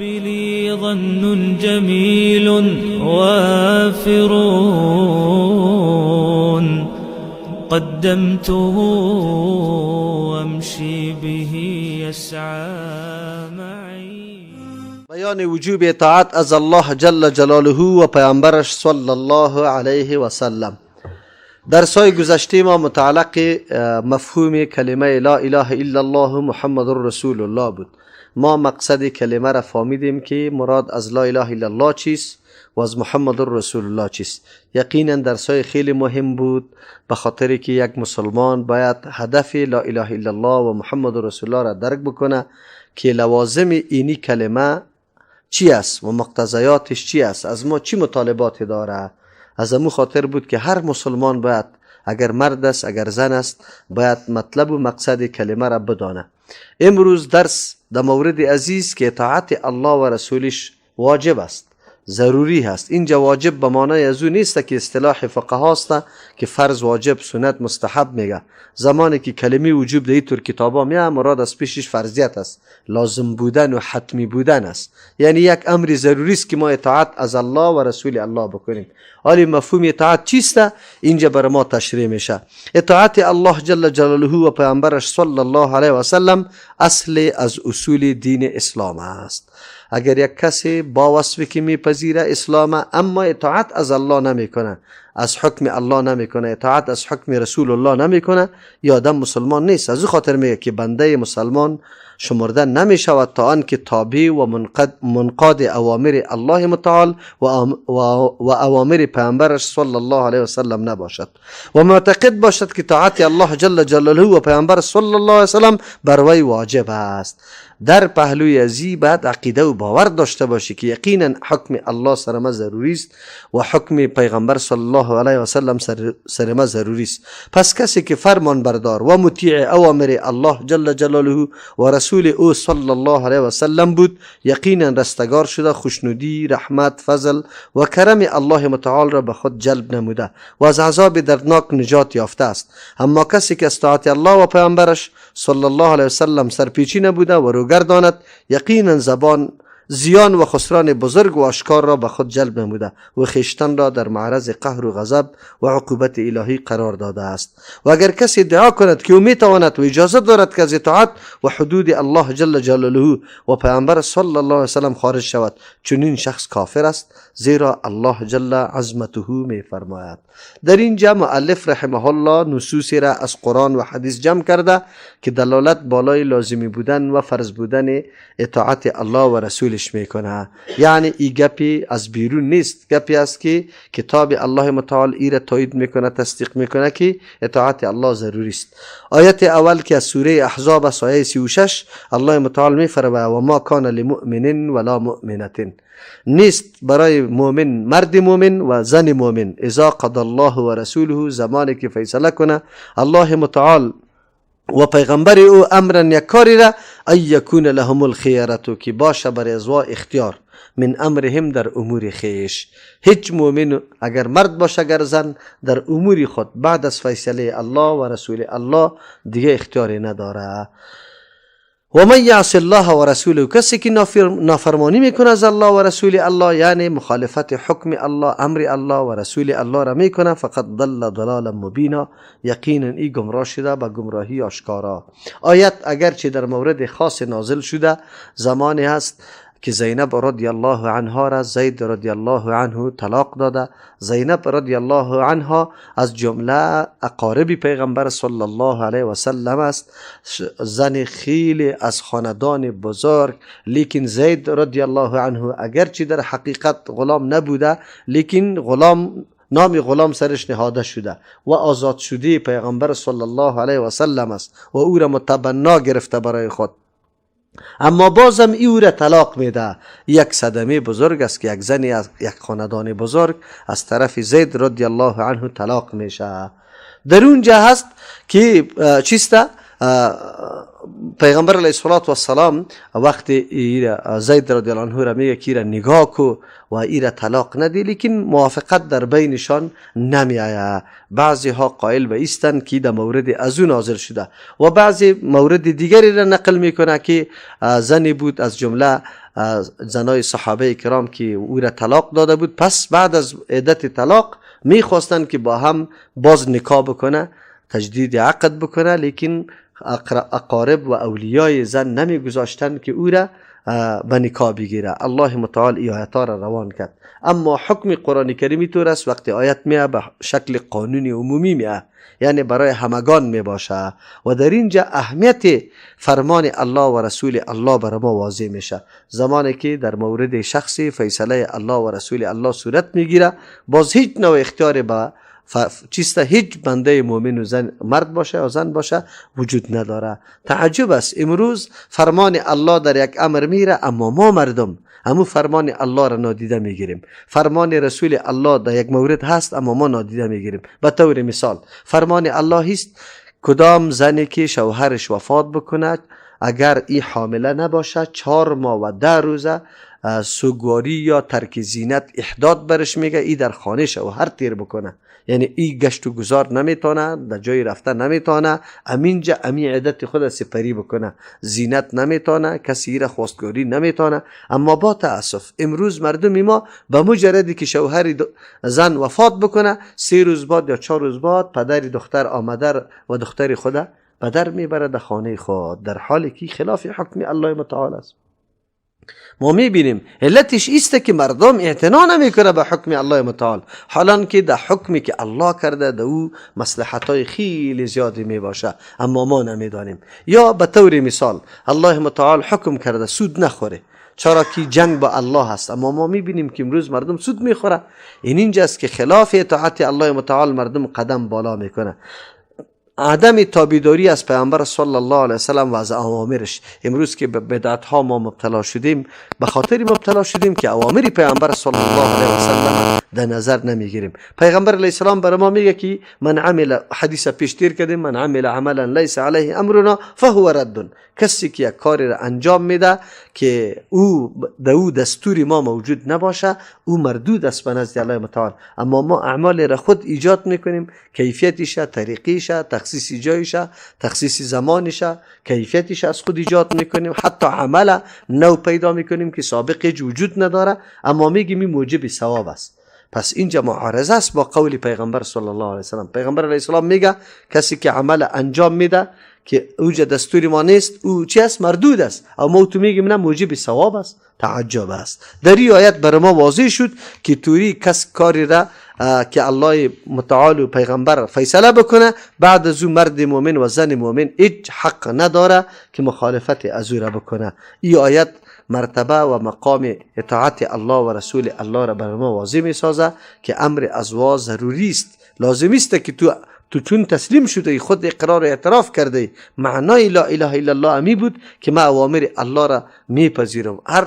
الرب لي ظن جميل وافر، قدمته وامشي به يسعى معي. بیان وجوب اطاعت از الله جل جلاله و پیامبرش صلی الله علیه و سلم. درسای گذشته ما متعلق مفهوم کلمه لا اله الا الله محمد رسول الله بود. ما مقصد کلمه را فهمیدیم که مراد از لا اله الا الله چیست و از محمد رسول الله چیست. یقینا درسای خیلی مهم بود، به خاطر که یک مسلمان باید هدف لا اله الا الله و محمد رسول الله را درک بکنه که لوازم اینی کلمه چی است و مقتضیاتش چی است، از ما چی مطالبات داره. از امو خاطر بود که هر مسلمان باید، اگر مرد است اگر زن است، باید مطلب و مقصد کلمه را بدانه. امروز درس در مورد عزیز که اطاعت الله و رسولش واجب است، ضروری هست. اینجا واجب به معنای از او نیست که اصطلاح فقهاست که فرض، واجب، سنت، مستحب میگه. زمانی که کلمه وجوب در طور کتابا میه، مراد از پیشش فرضیت است، لازم بودن و حتمی بودن است. یعنی یک امر ضروری است که ما اطاعت از الله و رسول الله بکنیم. حالی مفهوم اطاعت چیست؟ اینجا بر ما تشریح میشه. اطاعت الله جل جلاله و پیامبرش صلی الله علیه و سلم اصل از اصول دین اسلام است. اگر یک کسی با وصفی که میپذیره اسلام، اما اطاعت از الله نمیکنه، از حکم الله نمیکنه، اطاعت از حکم رسول الله نمیکنه، یا آدم مسلمان نیست. از او خاطر میگه که بنده مسلمان شمرده نمیشود تا آن که تابع و منقاد اوامر الله متعال و اوامر پیامبرش صلی الله علیه و سلم نباشد و معتقد باشد که طاعت الله جل جلاله و پیامبر صلی الله علیه و سلم بر وی واجب است. در پهلوی ازی باید عقیده و باور داشته باشی که یقینا حکم الله سر ما ضروری است و حکم پیغمبر صلی الله علیه و سلم سر ما ضروری است. پس کسی که فرمان بردار و مطیع اوامر الله جل جلاله و رسول او صلی الله علیه و سلم بود، یقینا رستگار شده، خوشنودی، رحمت، فضل و کرم الله متعال را به خود جلب نموده و از عذاب دردناک نجات یافته است. اما کسی که از طاعت الله و پیامبرش صلی الله علیه و سلم سرپیچی نبوده و روگرداند، یقینا زبان زیان و خسران بزرگ و آشکار را به خود جلب نموده و خویشتن را در معرض قهر و غضب و عقوبت الهی قرار داده است. و اگر کسی ادعا کند که او میتواند و اجازه دارد که از اطاعت و حدود الله جل جلاله و پیامبر صلی الله علیه و سلم خارج شود، چنین شخص کافر است، زیرا الله جل عظمته می فرماید. در اینجا مؤلف رحمه الله نصوصی را از قرآن و حدیث جمع کرده که دلالت بالای لازمی بودن و فرض بودن اطاعت الله و رسولش میکنه. یعنی ای گپی از بیرون نیست، گپی است که کتاب الله متعال ای را تایید میکنه، تصدیق میکنه که اطاعت الله ضروری است. آیت اول که از سوره احزاب است، آیه 36، الله متعال میفرماید و ما کان لمؤمن ولا مؤمنة، نیست برای مؤمن، مرد مؤمن و زن مؤمن، اذا قضى الله و رسوله، زمانی که فیصله کنه الله متعال و پیغمبر او امرا یک کاری را، ان یکون لهم الخیرة، که باشه بر ازوا اختیار، من امرهم، در امور خویش. هیچ مؤمن اگر مرد باشه اگر زن، در امور خود بعد از فیصله الله و رسول الله دیگه اختیاری نداره. و من یعص الله و رسوله، کسی که نافرمانی میکنه از الله و رسول الله، یعنی مخالفت حکم الله، امر الله و رسول الله را میکنه، فقد ضل ضلالا مبینا، یقینا ای گمراه شده به گمراهی آشکارا. آیت اگرچه در مورد خاص نازل شده، زمانی هست که زینب رضی الله عنها را زید رضی الله عنه طلاق داده. زینب رضی الله عنها از جمله اقارب پیغمبر صلی الله علیه و سلم است، زن خیلی از خاندان بزرگ. لیکن زید رضی الله عنه اگرچه در حقیقت غلام نبوده، لیکن غلام، نام غلام سرش نهاده شده و آزاد شده پیغمبر صلی الله علیه و سلم است و او را متبنا گرفته برای خود، اما بازم ای او را طلاق میده. یک صدمه بزرگ است که یک زنی از یک خاندان بزرگ از طرف زید رضی الله عنه طلاق میشه. در اونجا هست که چیسته؟ پیغمبر علیه الصلاة والسلام وقتی زید رضی الله عنه را میگه که ایره نگاه کو و ایره طلاق ندی، لیکن موافقت در بینشان نمی آید. بعضی ها قائل به ایستند که در مورد از او نازل شده و بعضی مورد دیگری را نقل میکنه که زنی بود از جمله زنای صحابه کرام که او را طلاق داده بود، پس بعد از عدت طلاق میخواستند که با هم باز نکاح بکنه، تجدید عقد بکنه، لیکن اقارب و اولیای زن نمیگذاشتند که او را به نکاح بگیره. الله متعال ای آیت را روان کرد. اما حکم قرآن کریمی طور است وقتی آیت میه به شکل قانون عمومی میه، یعنی برای همگان می باشه و در اینجا اهمیت فرمان الله و رسول الله برای ما واضح میشه. زمانی که در مورد شخصی فیصله الله و رسول الله صورت میگیره، باز هیچ نوع اختیار به چیست هیچ بنده مؤمن و زن مرد باشه یا زن باشه وجود نداره. تعجب است امروز فرمان الله در یک امر میره، اما ما مردم همو فرمان الله را نادیده میگیریم. فرمان رسول الله در یک مورد هست اما ما نادیده میگیریم. به طور مثال فرمان الله است کدام زنی که شوهرش وفات بکند اگر ای حامله نباشه 4 ماه و 10 روزه سوگواری یا ترک زینت احداد برش میگه، ای در خانه شوهر تیر بکنه، یعنی ای گشت و گذار نمیتونه، در جای رفته نمیتونه، امینجا امی عدت خود سپری بکنه، زینت نمیتونه، کسی را خواستگاری نمیتونه. اما با تاسف امروز مردم ما به مجردی که شوهر زن وفات بکنه 3 روز بعد یا 4 روز بعد پدر دختر آمده و دختر خود پدر میبره در خانه خود، در حالی که خلاف حکم الله متعال است. ما میبینیم علتش ایست که مردم اعتنا نمیکنه به حکم الله متعال، حالان که در حکمی که الله کرده در او مصلحت های خیلی زیادی میباشه، اما ما نمیدانیم. یا به طور مثال الله متعال حکم کرده سود نخوره، چرا که جنگ با الله هست، اما ما میبینیم که امروز مردم سود میخوره. این اینجاست که خلاف اطاعت الله متعال مردم قدم بالا میکنه. عدم تابعداری از پیامبر صلی الله علیه وسلم و از اوامرش. امروز که به بدعت ها ما مبتلا شدیم، به خاطر مبتلا شدیم که اوامر پیامبر صلی الله علیه وسلم در نظر نمیگیریم. پیغمبر علیه السلام برای ما میگه که من عمل، حدیث پیش تیر کردیم، من عمل عملا لیس علیه امرنا فهو رد. کسی که یک کاری را انجام میده که او در او دستور ما موجود نباشه، او مردود است به نزد الله متعال. اما ما اعمال را خود ایجاد میکنیم، کیفیتش، طریقیش، تخصیص جایش، تخصیص زمانش، کیفیتش از خود ایجاد میکنیم، حتی عمل نو پیدا میکنیم که سابق وجود نداره، اما میگیم این موجب ثواب است. پس اینجا معارضه است با قول پیغمبر صلی الله علیه وسلم. پیغمبر علیه السلام میگه کسی که عمل انجام میده که اوجا دستور ما نیست، او چی است؟ مردود است. اما تو میگیم نه، موجب ثواب است. تعجب است. در این آیت بر ما واضح شد که توری کس کاری را که الله متعال و پیغمبر فیصله بکنه، بعد از او مرد مؤمن و زن مؤمن هیچ حق نداره که مخالفت از او را بکنه. این آیت مرتبه و مقام اطاعت الله و رسول الله را بر ما واضح می سازه که امر ازواج ضروری است، لازمی است که تو چون تسلیم شده، خود اقرار و اعتراف کرده، معنای لا اله الا الله امی بود که ما اوامر الله را میپذیرم، هر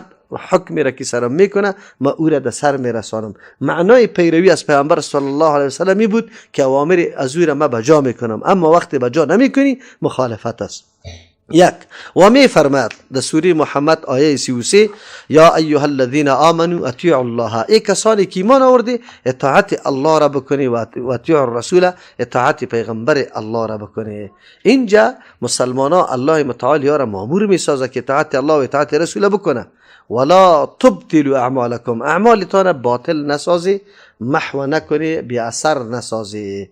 حکمی را که سرم میکنه ما او را در سر میرسانم. معنای پیروی از پیامبر صلی الله علیه وسلم می بود که اوامر از او را ما بجا میکنم، اما وقتی بجا نمیکنی مخالفت است. یک و می فرماد در سوره محمد آیه 33 یا ایها الذین آمنوا اطیعوا الله، ای کسانی که ایمان آورده اطاعت الله را بکنی و اطیعوا الرسول، اطاعت پیغمبر الله را بکنی. اینجا مسلمانا الله متعال یارا مامور می سازه که اطاعت الله و اطاعت رسول بکنه. ولا تبطلوا اعمالکم، اعمالتان باطل نسازی، محو نکنی، بی اثر نسازی.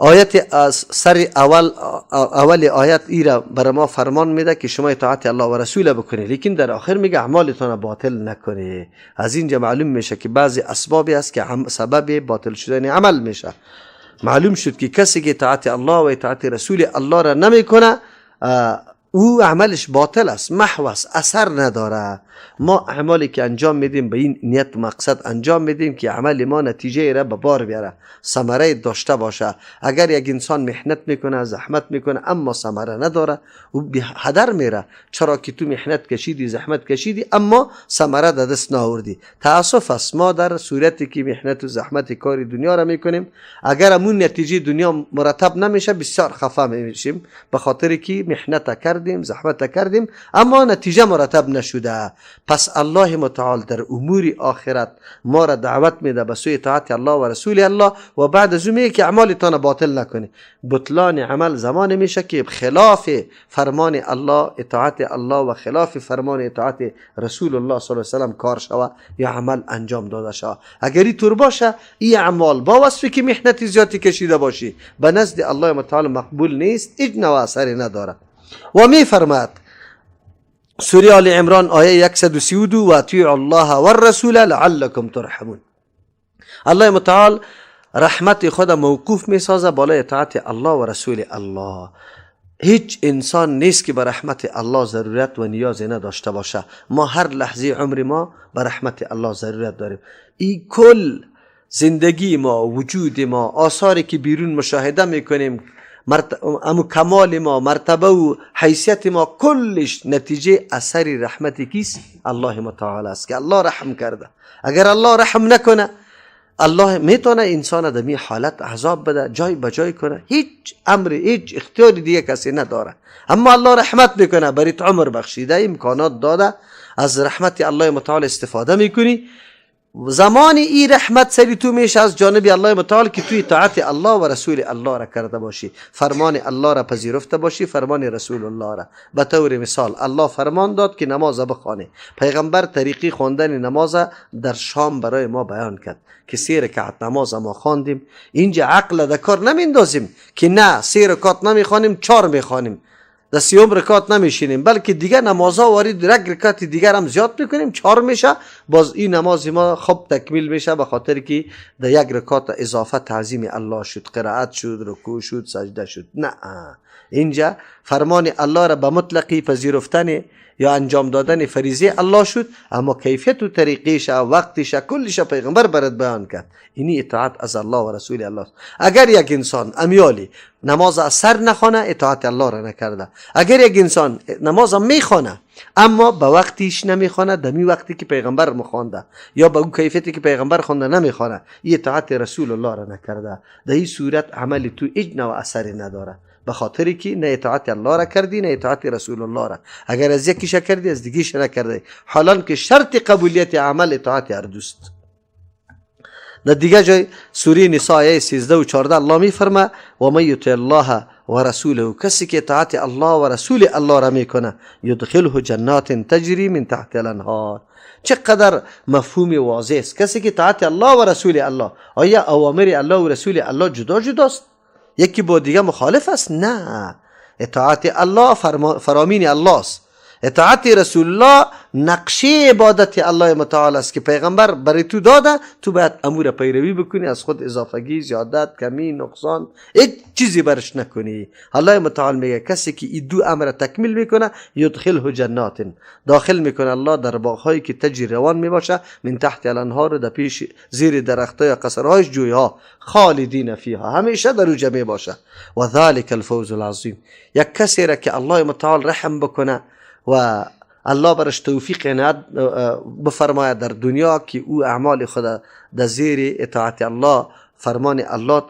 آیت از سر اول آیت ای را بر ما فرمان میده که شما اطاعت الله و رسول بکنید، لیکن در آخر میگه اعمالتان باطل نکنید. از اینجا معلوم میشه که بعضی اسبابی است که سبب باطل شدن عمل میشه. معلوم شد که کسی که اطاعت الله و اطاعت رسول الله را نمیکنه، او عملش باطل است، محو است، اثر نداره. ما اعمالی که انجام میدیم به این نیت مقصد انجام میدیم که عمل ما نتیجه را به بار بیاره، ثمره داشته باشه. اگر یک انسان محنت میکنه، زحمت میکنه، اما ثمره نداره، او به هدر میره. چرا که تو محنت کشیدی، زحمت کشیدی، اما ثمره در دست نآوردی. تاسف است ما در صورتی که محنت و زحمت کار دنیا را میکنیم، اگر امون نتیجه دنیا مرتب نمیشه بسیار خفه میشیم، به خاطر که محنت کردیم، زحمت کردیم، اما نتیجه مرتب نشده. پس الله متعال در امور آخرت ما را دعوت میده به سوی اطاعت الله و رسول الله، و بعد از اون میگه که اعمالتان باطل نکنی. بطلان عمل زمان میشه که خلاف فرمان الله اطاعت الله و خلاف فرمان اطاعت رسول الله صلی الله علیه و سلم کار شوه یا عمل انجام داده شوه. اگر این طور باشه، این اعمال با وصفی که محنت زیادی کشیده باشی به نزد الله متعال مقبول نیست، هیچ نوع اثری نداره. و می فرماد سوره آل عمران آیه 132: و اطیعوا الله والرسول لعلکم ترحمون. الله متعال رحمت خود موقوف می سازه بالای اطاعت الله و رسول الله. هیچ انسان نیست که به رحمت الله ضرورت و نیاز نداشته باشه. ما هر لحظه عمر ما به رحمت الله ضرورت داریم. این کل زندگی ما، وجود ما، آثاری که بیرون مشاهده میکنیم، امو کمال ما، مرتبه و حیثیت ما، کلش نتیجه اثر رحمت کیست؟ الله متعال است که الله رحم کرده. اگر الله رحم نکنه، الله میتونه انسان در می حالت عذاب بده، جای بجای کنه، هیچ امر، هیچ اختیار دیگه کسی نداره. اما الله رحمت میکنه، برایت عمر بخشیده، امکانات داده، از رحمت الله متعال استفاده میکنی. زمان ای رحمت سری تو میشه از جانب الله متعال که توی اطاعت الله و رسول الله را کرده باشی، فرمان الله را پذیرفته باشی، فرمان رسول الله را. به طور مثال الله فرمان داد که نماز بخوانه، پیغمبر طریقی خواندن نماز در شام برای ما بیان کرد که 3 رکعت نماز ما خواندیم. اینجا عقل در کار نمیندازیم که نه 3 رکعت نمیخوانیم، 4 میخوانیم، در 3 رکعت نمیشینیم، بلکه دیگه نمازها وارد یک رکعت دیگر هم زیاد میکنیم، 4 میشه. باز این نماز ما خب تکمیل میشه، به خاطر که در یک رکعت اضافه تعظیم الله شد، قرائت شد، رکوع شد، سجده شد. نه، اینجا فرمان الله را به مطلقی پذیرفتن یا انجام دادن فریضه الله شد، اما کیفیت و طریقیش و وقتش کلش پیغمبر برات بیان کرد. اینی اطاعت از الله و رسول الله. اگر یک انسان امیالی نماز از سر نخوانه، اطاعت الله را نکرده. اگر یک انسان نماز میخوانه اما به وقتیش نمیخوانه، دمی وقتی که پیغمبر مخوانده یا به اون کیفیتی که پیغمبر خوانده نمیخوانه، این اطاعت رسول الله را نکرده. در این صورت عمل تو هیچ نوع اثری نداره، به خاطری که نه اطاعت الله را کردی نه اطاعت رسول الله را. اگر از یکیش کردی از دیگیش نکردی، حالان که شرط قبولیت عمل اطاعت هر دوست. در دیگه جای سوره نساء آیه 13 و 14 الله میفرما: و من یطع الله و رسوله، کسی که اطاعت الله و رسول الله را میکنه، یدخله جنات تجری من تحت الانهار. چقدر مفهوم واضح است. کسی که اطاعت الله و رسول الله، آیا اوامر الله و رسول الله جدا جداست؟ یکی با دیگه مخالف است؟ نه، اطاعت الله فرامین الله است. اطاعت رسول الله نقشه عبادت الله متعال است که پیغمبر برای تو داده، تو باید امور پیروی بکنی، از خود اضافگی، زیادت، کمی، نقصان، هیچ چیزی برش نکنی. الله متعال میگه کسی که این دو امر تکمیل میکنه، یدخله جنات، داخل میکنه الله در باغهایی که تجری روان میباشه، من تحت الانهار، در پیش زیر درختای قصرهایش جویها، خالدین فیها، همیشه در اوجه میباشه. و ذلک الفوز العظیم. یک کسی را که الله متعال رحم بکنه و الله برش توفیق عنایت بفرماید در دنیا که او اعمال خود در زیر اطاعت الله، فرمان الله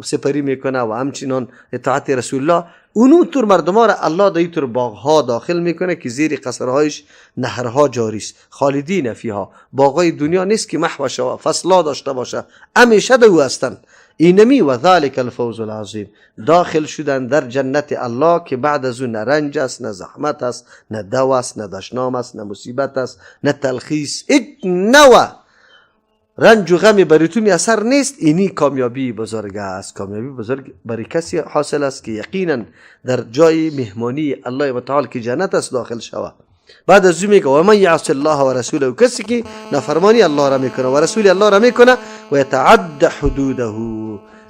سپری میکنه و همچنان اطاعت رسول الله، اونو طور مردم ها را الله در این طور باغ ها داخل میکنه که زیر قصرهایش نهرها جاری است، خالدین فیها. باغای دنیا نیست که محو شوه، فصلا داشته باشه، همیشه در او هستند. اینمی و ذلک الفوز العظیم، داخل شدن در جنت الله که بعد از اون نه رنج است، نه زحمت است، نه دو است، نه دشنام است، نه مصیبت است، نه تلخیص، هیچ نوع رنج و غم برای تو میسر نیست. اینی کامیابی بزرگ است. کامیابی بزرگ برای کسی حاصل است که یقینا در جای مهمانی الله متعال که جنت است داخل شود. بعد از او میگه و من یعص الله و رسوله، کسی که نافرمانی الله را میکنه و رسول الله را میکنه، و یتعد حدوده،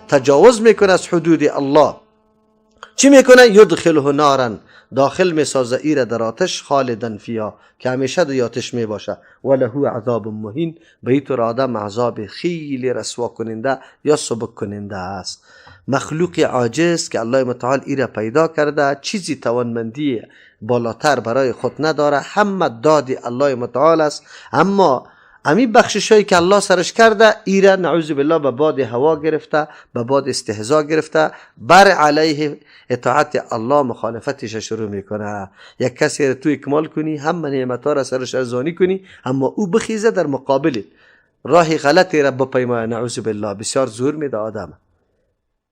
تجاوز میکنه از حدود الله، چی میکنه؟ یدخله نارا، داخل میسازه ایره در آتش، خالدن فیها، که همیشه در آتش میباشه، وله عذاب مهین، به این آدم عذاب خیلی رسوا کننده یا سبک کننده است. مخلوق عاجز که الله متعال ایره پیدا کرده، چیزی توانمندی بالاتر برای خود نداره، همه دادی الله متعال است، اما امی بخشش هایی که الله سرش کرده ایره نعوذ بالله به باد هوا گرفته، به باد استهزا گرفته، بر علیه اطاعت الله مخالفتش شروع میکنه. یک کسی را تو اکمال کنی، همه نعمت ها را سرش ارزانی کنی، اما او بخیزه در مقابلت راه غلطی را بپیمایه، نعوذ بالله بسیار زور میده آدم،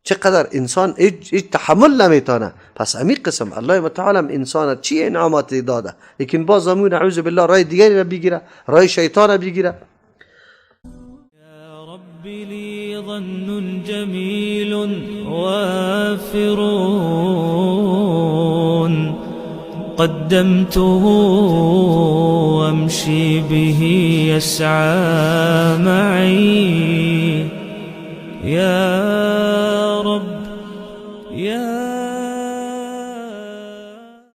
چقدر انسان هیچ تحمل نمیتونه. پس امی قسم الله متعال هم انسان چی انعامات داده، لیکن باز امون نعوذ بالله رای دیگری را بگیره، رای شیطان را بگیره. یا رب لی ظن جمیل وافر قدمته امشی به یسعی معی یا